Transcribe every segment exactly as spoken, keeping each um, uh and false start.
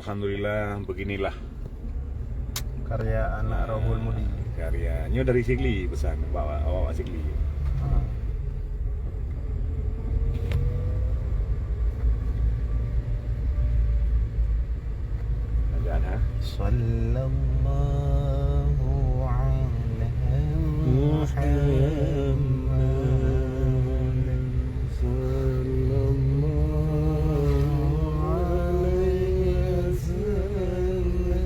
Alhamdulillah, beginilah karya anak Rohul Mudi. Karya. Nyoe dari Sigli pesan, bawa, bawa Sigli. Ah. Azan, ha? Sallallahu ala Muhammad. Sallallahu alaihi wasallam.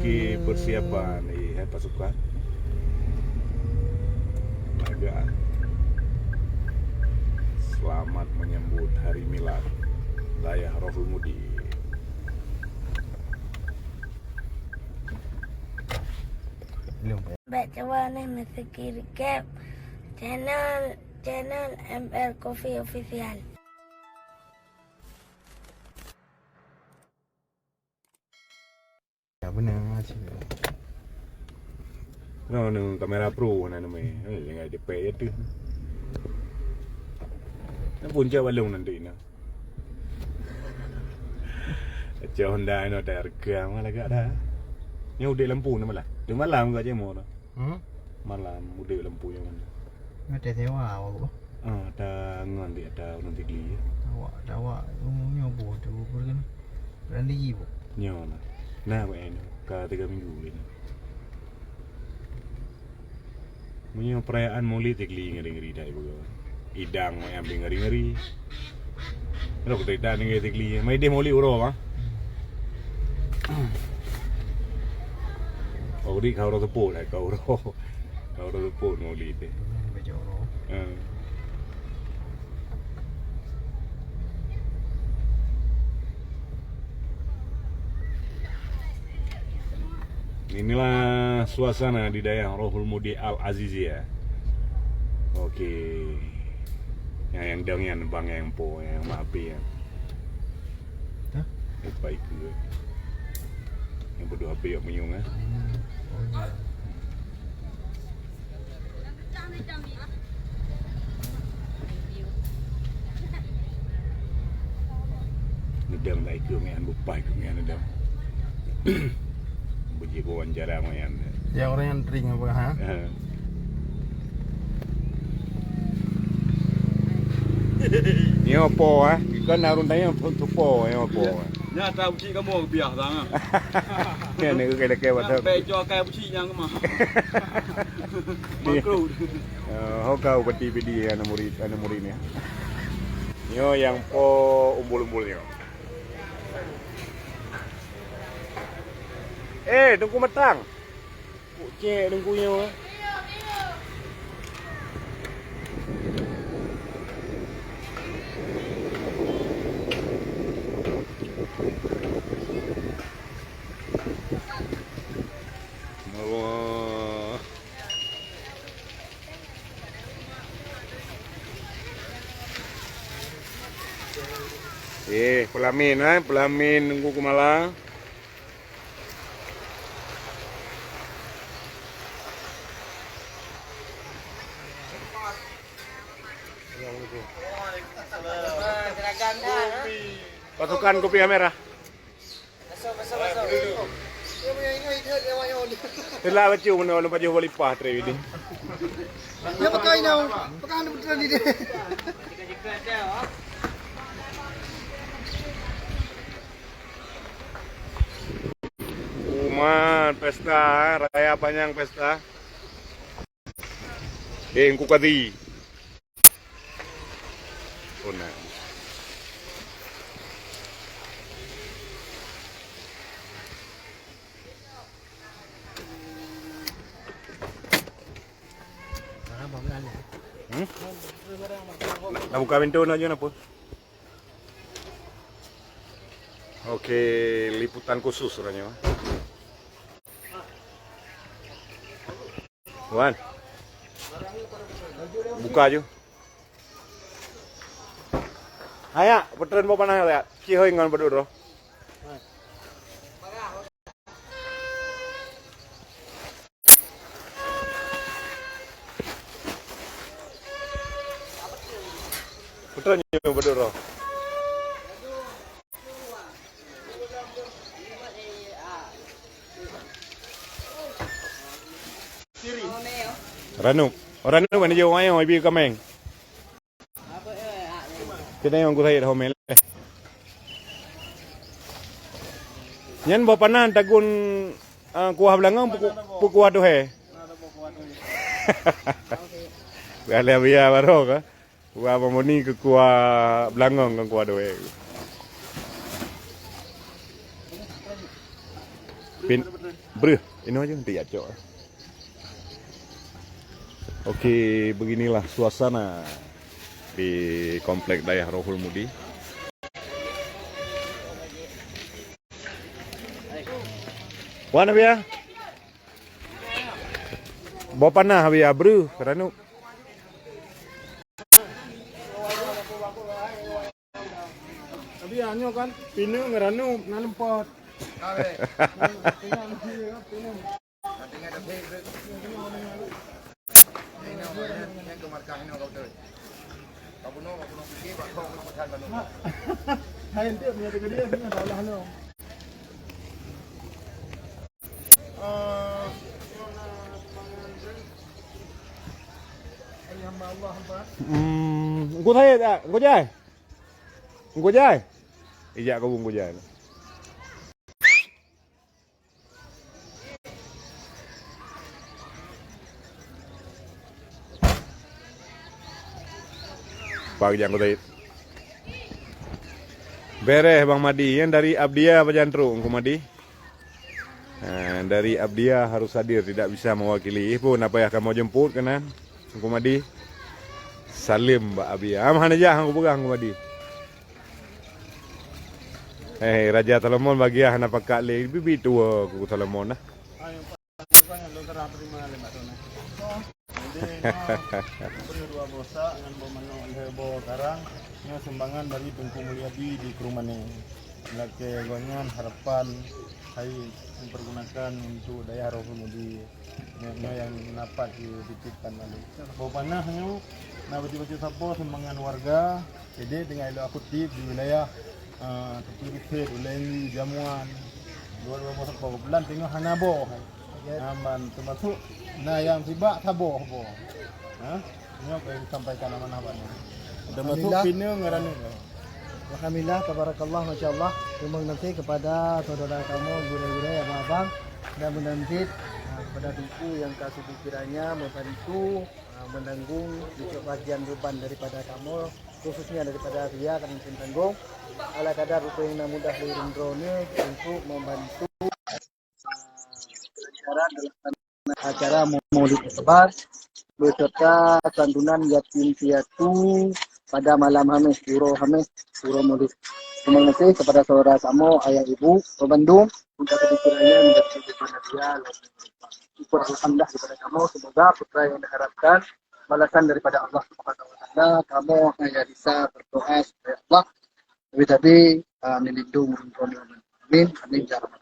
Oke, persiapan, eh, hai pasukan. Lagak. Selamat menyambut hari milad Dayah Rohul Mudi. Bèk cuba neuh meuseuki recap channel, channel M L Coffee Official. Ya, beuna cit. Nyoe, nyoe kamera pro na nama. Eh, jangan dipek je tu. Nak puncak balong nanti na. Cak Honda inoe tak rekam lagak dah. Nyoe udép lampu na malah. Tu malam gak jemur. Hmm? Malam udép lampu nyang mana? Ada sewa awak. Ah, ada ngon di ada ureueng Sigli. Awak, ada awak. Umumnya apa tu? Apa kan? Berani ji, Bu. Nyoe na. Nah, weh, ka tiga minggu ni. Meunyoe perayaan Maulid Sigli ngeri-ngeri dah ibu. Idang weh ambil ngeri-ngeri. Lok cerita dengan Sigli. Mai deh Maulid uroe, ah. Oh, di kau uroe tepuk dah, kau uroe. Kau uroe tepuk Maulid deh. Baca uroe. Eh. Inilah suasana di dayah Rohul Mudi Al Aziziyah. Oke. Yang, yang dong yang bang yang po yang mapi yang. Hah? Yang baik ke? Yang berdua api yang menyung eh. Hmm. Oh, iya. Neudong dah ikeu ngian, bupai ikeu ngian neudong. Beuji wawancara ngian. Ya, orang yang tering apa, ha? Ha. Nyoe po, eh. Ikon harun tanya po, po, nyoe po. Ya, ya, tak uji kamu biasa, ha. Ya, ni ke leke. Nah, baik jua kai buci nyang mah. Bangkrut. Eh, ho kau peti pidi aneuk murid, aneuk murid ni. Nyoe nyang po umbul-umbul nyoe. Eh, Teungku Matang. Kok cek Teungku nyoe, eh? Allah. Eh, peulamin, eh, peulamin Teungku Kumala. Pasukan kupiah merah. Telah bacut meunoe, meunoe pajoh balipah tré ini. Ya, pakai nau. Pakai anu betul ni deh. Umat pesta, raya panjang pesta. Eh, Teungku Kadhi. Oh, nah. Hmm? Nak, nak buka pintu nak je apa? Oke, liputan khusus uroe nyoe. Wan. Buka ju. Hayak, peutreun boh panah hayak. Cihôi ngon beudôh. Peutreun ju beudôh. Ranup. Ranup kan jeuet wayang ibi kameng. Kena nyang ku Said homel. Nyan boh panan tagun, ah, kuah beulangong peuku-, peukuah tuhé. Galeh biya baroe ka. Kuah mamoni keu kuah beulangong ngon kuah tuhé. Pin breuh inoe je nanti ya cok. Oke, beginilah suasana di Komplek Dayah Rohul Mudi. Wan, Abia. Boh panah, Abia, breuh, Ranup. Tapi nyoe kan pineung Ranup na leumpot. Hai ente punya tegede punya Allah no. Ah. Hai hamba Allah hamba. Hmm, engko saya tak, engko jai. Engko jai. Ijak kau engko jai. Pak Jang Kutait. Bereh Bang Madi, yang dari Abdia pajan trok Engku Madi. Ha, dari Abdia harus hadir, tidak bisa mewakili. Ih pun apa yang kamu jemput kena Engku Madi. Salim bak Abdia. Ah, hana jah aku pegang Engku Madi. Eh, Raja Salomon bagiah hana pakat lé, bibi tua ku Salomon nah. Jadi, nyoe beri dua bosak ngan boh manok lhèe boh karang, nyoe sumbangan dari Teungku Mulyadi di Krueng Mané. Lakèe gobnyan harapan hai mempergunakan untuk dayah Rohul Mudi. Nyoe, nyoe nyang dapat dititipkan lalu. Boh panah nyoe na bacut-bacut sapo sumbangan warga, jadi tinggai lôn kutip di wilayah, eh, Teupeu Riset, Ulèe Enggui, Jamuan. Dua-dua boh sapo, keubeutulan teungoh hana boh. Ya. Aman, teumasuk na nyang sibak saboh boh. Ha? Nyoe ka disampaikan amanah bak nyoe. Teumasuk Alhamdulillah. Pineung ngaran nyoe. Alhamdulillah, tabarakallah, masya Allah. Terima kasih kepada saudara kamu, guru-guru, abang-abang, dan mudah-mudahan, ah, kepada Teungku yang ka sibuk kiranya membantu, ah, menanggung bagian beban daripada kamu, khususnya daripada Abia, kami pun tanggung. Ala kadar rupa yang mudah lurun droeneuh untuk membantu acara Maulid Akbar, beserta santunan yatim piatu pada malam Hamis, uroe Hamis, uroe Maulid. Terima kasih kepada saudara kamu, ayah ibu, Bandung, untuk pikirannya menjadi dia. Syukur alhamdulillah kepada kamu, semoga putra yang diharapkan balasan daripada Allah Subhanahu wa Taala, kamu hanya bisa berdoa supaya Allah lebih-lebih, uh, melindungi. Amin, amin ya rabbal